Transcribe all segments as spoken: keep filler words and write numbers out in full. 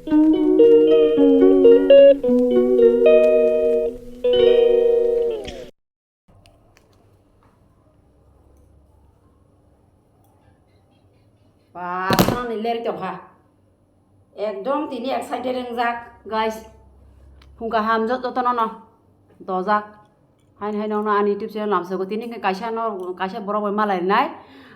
Ba, aswrangni leri tongkha. Ekdom tini excited wngjak, guys. Phung kaham jot-, jotono no dojak. Hain hai nokno ani YouTube channel lamsogo. Tini hwnkhe kaisa no, kaisa borok bai malai nai.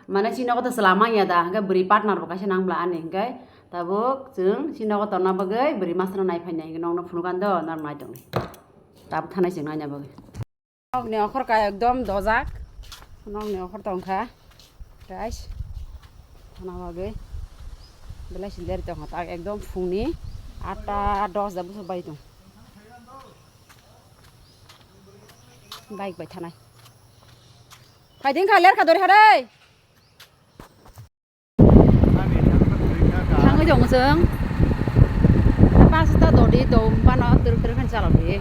Mane chini nogo to chwla manya da. Hwnkhe bwrwi partner bo kaisa nang bla ani hwnkhe. Tabuk chwng chini nogo tonna bagwi bwrwi masano nai phainai hwnkhe nokno phunukhan do, norok nai tongdi. Tabuk thanai chwng naina bagwi. Nokni okhorka ekdom dojak. Nokni okhor tongkha. Guys. Thana bagwi. Belai si leri tongkha tak ekdom phungni atta dos da bwswk bai tong. Bike bai thanai. Phaiding kha lerkha dori harei. Thangwi tongo chwng. Pasta dodi do bano twrwk twrwk khe chalok di.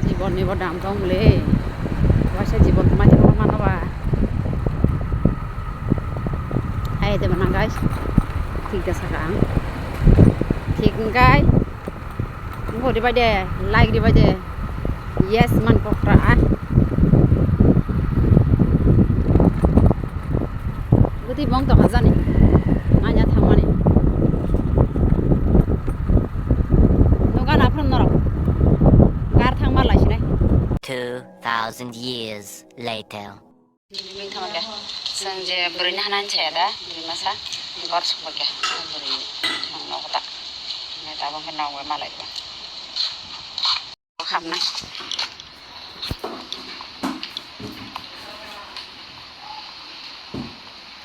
Jibon ni bo dam tong le. Waisa jibon ma thangma mano ba. Hai de mana guys. Thik da saka ang. Thik ngai. Bo dibai de, like dibai de. Yes man kokra. Gati bong to hajani. Nanya thangmani. Noga na phone norok. Gar thangma lai sinai. Two thousand years later. Bini thangma khe, chwng je bwrwini hana hinwi chaya da, bwrwi masa, bor sokma khe, bwrwini, ang nogo da. Nai tabuk khe nokbar malai ba. Khamnai.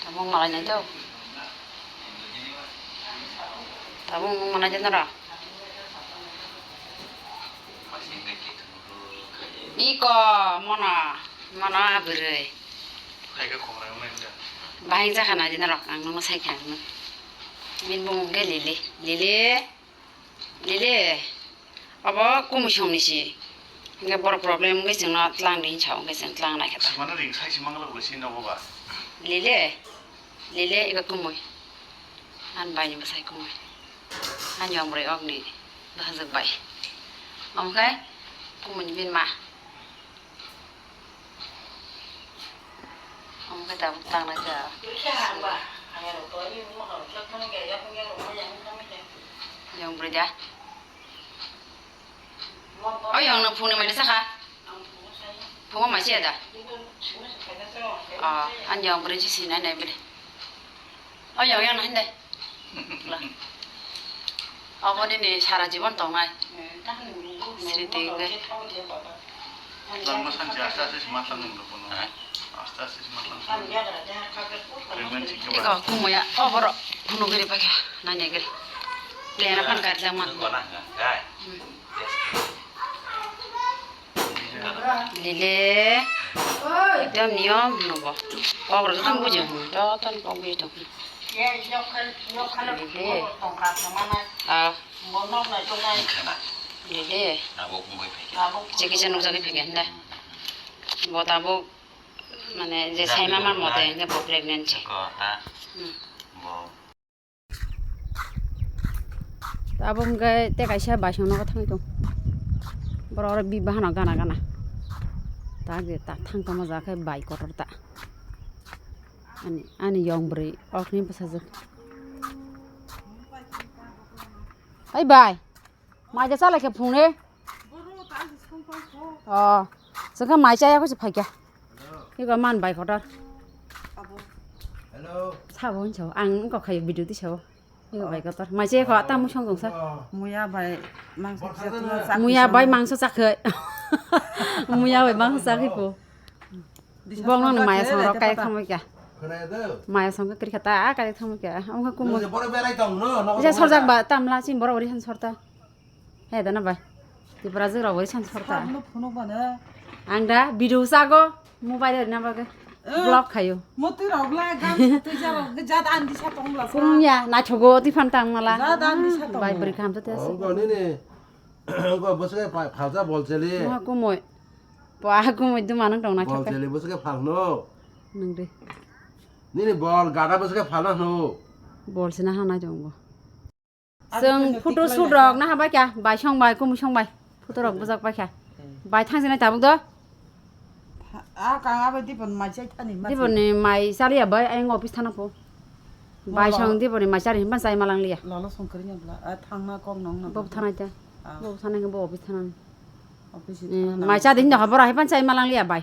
Tabuk malai nai do. Tabuk malai nai do noro. Iko mono, mono a bwrwi. Hai khe khokrai wngnai wngkha. Bahai wngjakha na di norok, ang nono sai kha. Bini bumung khe Lili. Lili. Lili. Obo kumui songni si. Hingke borok problem wngkhe chwngno tlang di hinwi sa, hingke chwng tlang naikha ta. Swmano ring sai se mangla bo si nogo ba. Lili. Lili iko kumui. Ani baini bwsai kumui. Ani yong bwrwi okni bwsajwk bai. Omo khe kumui ni bini ma. Omo khe tabuk tangnai kha. Yong bwrwi da. O yong no phungni mai saka. Phungo mai siya da. Ah, ani yong bwrwi si sinai nai bwrwi. O yong yang nai dai. Obo nini sara jibon tongnai. Sriti hwnkhe. Jangma sanchi aste aste sima tlang nung rw bono. Aste aste sima tlang. Pregnant sikhe ba. Iko kumuya, o borok phunugwi rwbaikha, nainai gari. Plane aphan kari jangma. Lele. Ekdom niyom hwno bo. Kok rok jotono buji hwno. Jotono kok buji tong. Lele. Ah. Lele. Chikisa nukjagwi phaikha hinda. Bo tabuk mane je saima man mote hinda bo pregnant se. Hmm. Abo hwnkhe tei kaisa baisong nogo thangwi tong. Borok oro bi bahano gana gana. Ta je ta thang tongma ja khe bai kotor ta. Ani, ani yong bwrwi okni bwsajwk. Ai bai, mai ja chalai khe phungne. Oh, chwngkha mai chaya khe se phaikha. Iko man bai kotor. Hello. Sabo hinso, ang wngkha khayo video tisao. Iko bai kotor. Mai chaya kho, ta musong tongsa. Muya bai mangso chakha. Muya bai mangso chakha. Muya bai mangso chakha po. Bong nang maya song rok kai thangmai kya. Maya song kri khata kai thangmai kya. Ang kha kumui. Isa sorjak ba tamla chini borok ori han sorta. He dana bai. Tipra jwk rok bai san sorta. Phunuk bana. Ang da video sago mobile na bagwi. Vlog khayo. Motwi rok la gam twi ja rok jat andi sa tong la. Kurung ya na chogo ti phan tang mala. Jat andi sa tong. Bai bri kham te. Ang ko nini. Ang ko bosai phalsa bol cheli. Ma kumui. Pwa kumui duma nang tong na. Bol cheli bosai phal no. Nang de. Nini bol gada bosai phal na no. Bol sina ha na jong bo. Chwng photo shoot rok na habai kha, bai song bai, kumu song bai, photo rok bujak bai kha. Bai thang sinai tabuk do. Ah, kang abo Dipon mai chai thani ma. Dipon ni mai chali ya bai, ayang office thana po. Bai song Dipon ni mai chari himpan chai malang liya. Lolo song kari nya bla, ah, thang na kok nong na. Bob thana ta. Ah. Bob thana ke bo office thana. Office thana. Mai cha din da habor himpan chai malang liya bai.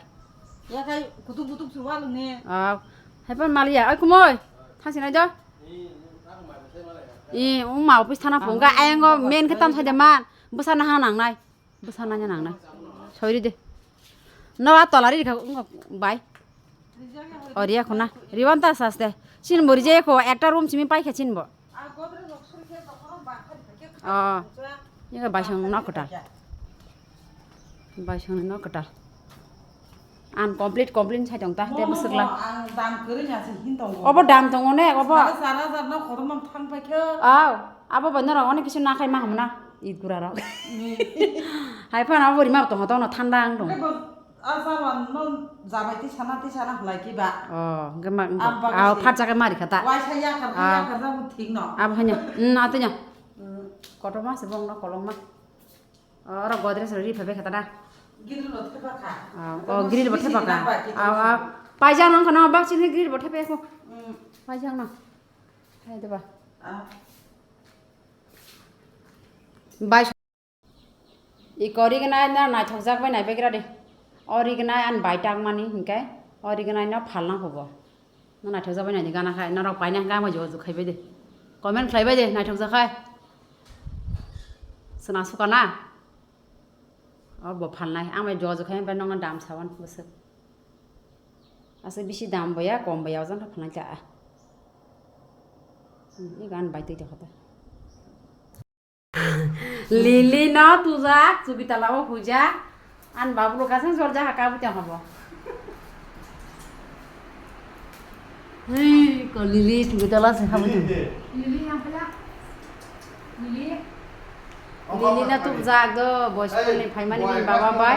Ya kai kutuk kutuk suwa lung ne. Ah, himpan malia, ai kumoi. Thang sinai do. I, wngma office thana phunga, ayang go main khe tam thai de man. Bwsa na ha nang nai. Bwsa na nya nang nai. Soi ri de. No a tola ri kha, wngma bai. O ri ya khuna. Ri wan ta sas de. Chin bo ri je ko, ekta room simi pai kha chin bo. O. Ika bai song no kwtal. Bai song no kwtal. An complete, complete sai tong ta, te bwswk lang. Ang dam kwrwi na se hin tongo. Obo dam tongo ne, obo. Sara sara jar no khoroknam thang paikha. Aw, abo bai norok onek kisu nakhai ma hamna, it gura rok. Hai phano abo rima tongo, tongo thanda ang tongo. Abo, a sara no jabai ti sana, ti sana hlai ki ba. Oh, hwnkhe ma, aw, phatsa khe mari kha ta. Waisa yakar, yakar jabo thik no. Abo hanya, mm, atanya. Mm, kotorma se bong no kolongma. Oro Godrej rok ri phaibai kha ta na? Grill bo thepa kha. Ah, oh, grill bo thepa kha. Aw, aw. Paijak nang khana bak sini grill bo thepa ko. Mm. Paijak nang. Hai deba. Ah. Bai. I kori gwnai na naithok jak bai nai bai gra de. Ori gwnai an bai tak mani hinkai. Ori gwnai no phal nang kho bo. No naithok jak bai nai gana khai, norok paina hwnkhe ang bai jogajog khai bai de. Comment khlai bai de, naithok jak khai. Swnam suka na? O bo phalnai, ang bai jogajog khai, ang bai nokno dam sawan bwswk. Aswk bisi dam bo ya, kom bo ya, o jang khe phalnai ta. Hmm, i gan bai twi tokha ta. Lili no tujak, chukitala o huijak. An babu lo kasang jorja haka butang habo. Hei, ko Lili chukitala se habo tu. Lili yang pala. Lili. Lili no tujak do, boys ni phaimani bini baba bai.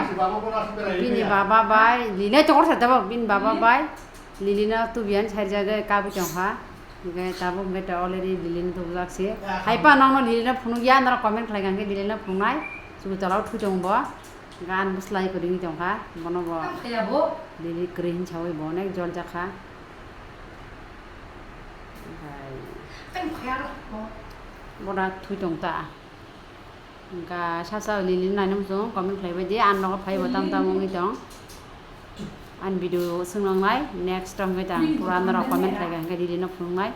Bini baba bai, Lili to korsa tabo, bini baba bai. Lili no tubian side jagwi kabwi tongkha. Hingke tabuk hingke ta already Lili no tubujak se. Hai pa nokno Lili no phunukya, norok comment khlai kha hingke Lili no phunuknai. Chukitala o thui tong bo. Hingke ani bwslai kwrwi wngwi tongkha. Bono bo Lili kwrwi hinwi sawi bo onek jol jakha. Hai. Boda thui tong ta. Hingka sasa Lili nainwi muchung comment khlai bai di, ang nogo phai bo tam tam wngwi tong. Ang video swngnang nai, next wngwi tang pura norok comment khlai kha hingke Lili no phunuknai.